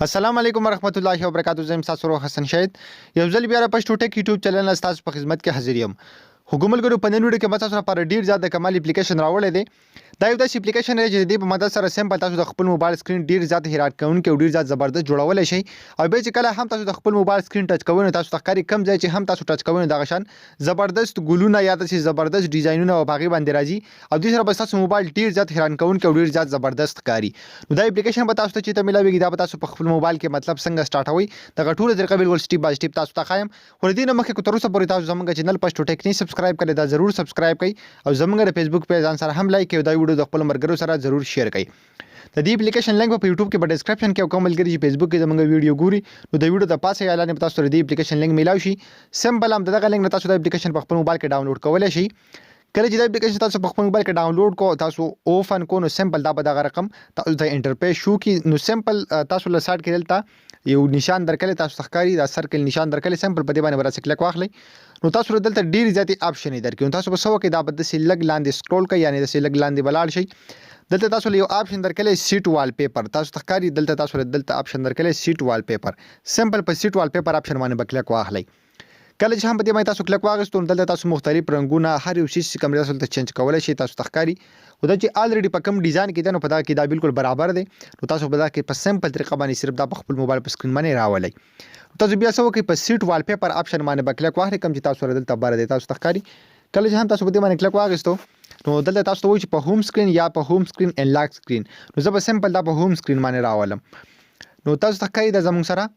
السلام علیکم ورحمت الله وبرکاتو. زه یم ستاسو ورور حسن شاهد، یو ځل بیا د پښتو ټیک یوټیوب چینل نه ستاسو په خدمت کې حاضر یم. خو ملګرو، په نن ویډیو کې ما تاسو لپاره ډیر زیات د کمال اپلیکیشن راوړی دی. دا یو داسې اپلیکیشن دی چې د دې په مدد سره سمپل تاسو د خپل موبایل سکرین ډیر زیات حیران کوونکی او ډیر زیات زبردست جوړولی شئ. او بیا چې کله هم تاسو د خپل موبایل سکرین ټچ کوئ، نو تاسو ته ښکاري کوم ځای چې هم تاسو ټچ کوئ، نو دغه شان زبردست ګلونه یا داسې زبردست ډیزاینونه په هغې باندې راځي او دې سره به ستاسو موبایل ډیر زیات حیران کوونکی او ډیر زیات زبردست ښکاري. نو دا اپلیکیشن به تاسو ته چیرته ملاویږي، دا به تاسو په خپل موبایل کې مطلب څنګه سټارټوئ، دغه ټوله طریقه بالکل سټیپ بای سټیپ تاسو ته ښایم. خو له دې نه مخکې، که تر اوسه پورې تاسو زمونږ چینل پښتو ټیک نه سبسکرایب کړئ، دا ضرور سبسکرایب کړئ او زمونږ د فیسبوک پیج ځان سره هم لایک کړئ او دا ویډیو د خپلو ملګرو سره ضرور شیر کړئ. د دې اپلیکیشن لینک به په یوټیوب کې په ډیسکرپشن کې او کوم ملګري چې فیسبوک کې زمونږ ویډیو ګوري، نو د ویډیو د پاسه یا لاندې به تاسو ته د دې اپلیکیشن لینک میلاو شي. سمپل هم دغه لینک نه تاسو د اپلیکیشن په خپل موبایل کې ډاونلوډ کولی شئ. کله چې دا اپلیکیشن تاسو په خپل موبایل کې ډاونلوډ کو، تاسو اوپن کو، نو سمپل دا به دغه رقم تاسو ته انټرفیس شو کی. نو سمپل تاسو له سایډ کې دلته یو نشان درکړي، تاسو ته ښکاري دا سرکل نشان درکړي. سمپل په دې باندې ورسې کلیک واخلئ، نو تاسو دلته ډیر زیاتې آپشن درکړي. نو تاسو به څه وکړئ؟ دا به داسې لږ لاندې سکرول کړئ، یعنی داسې لږ لاندې به لاړ شئ. دلته تاسو له یو آپشن درکړي، سیټ والپیپر. تاسو ته ښکاري دلته تاسو له دلته آپشن درکړي، سیټ والپیپر. سمپل په سیټ والپیپر آپشن باندې به کلیک واخلئ. کله چې هم په دې باندې تاسو کلک واغستو، نو دلته تاسو مختلف رنګونه، هر یو شی چې کوم تاسو دلته چینج کولی شئ. تاسو ته ښکاري، خو دا چې الریډي په کوم ډیزاین کې ده، نو په دا کې دا بالکل برابر دی. نو تاسو په دا کې په سمپل طریقه باندې صرف دا په خپل موبایل په سکرین باندې راولئ. تاسو بیا څه وکړئ؟ په سیټ والپیپر آپشن باندې به کلک واخلئ، کوم چې تاسو سره دلته بره دی، تاسو ته ښکاري. کله چې هم تاسو په دې باندې کلک واغستو، نو دلته تاسو ته وایي چې په هوم سکرین یا په هوم سکرین اینډ لاک سکرین. نو زه به سمپل دا په هوم سکرین باندې راولم. نو تاسو ته ښکاري دا زموږ سره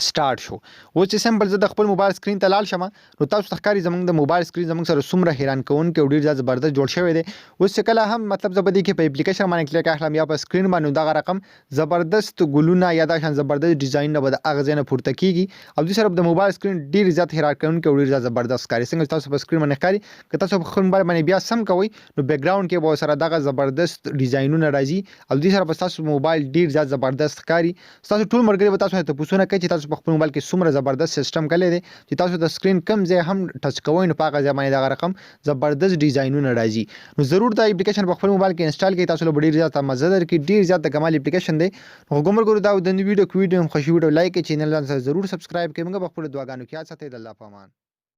سٹارټ شو. اوس چې سمپل زه د خپل موبایل سکرین ته لاړ شم، نو تاسو ته ښکاري زمونږ د موبایل سکرین زمونږ سره څومره حیران کوونکی او ډیر زیات زبردست جوړ شوی دی. اوس چې کله هم مطلب زه په دې کې په اپلیکیشن باندې کلیک اخلم یا په سکرین باندې، دغه رقم زبردست ګلونه یا دا شان زبردست ډیزاینونه به د هغه ځای نه پورته کیږي او دې سره د موبایل سکرین ډیر زیات حیران کوونکی او ډیر زیات زبردست ښکاري، څنګه تاسو په سکرین باندې ښکاري. که تاسو په خپل موبایل باندې بیا سم کوئ، نو بیکګراوند کې به سره دغه زبردست ډیزاینونه راځي او دې سره به تاسو موبایل ډیر زیات زبردست ښکاري. ستاسو ټول ملګري به تاسو ته تپوسونه کوي چې تاسو په خپل موبایل کې څومره زبردست سیستم کړی دی چې تاسو د سکرین کم ځای هم ټچ کوئ، نو په هغه ځای باندې دغه رقم زبردست ډیزاینونه راځي. نو ضرور دا اپلیکیشن په خپل موبایل کې انسټال کړئ، تاسو له به ډیر زیات مزه درکړي. ډیر زیات د کمال اپلیکیشن دی. نو ملګرو، دا د ویډیو، که ویډیو هم خوښي، ویډیو لایک کړئ، چینل ځان سره ضرور سبسکرایب کړئ. موږ په خپلو دعاګانو کې یاد ساتئ. د الله په امان.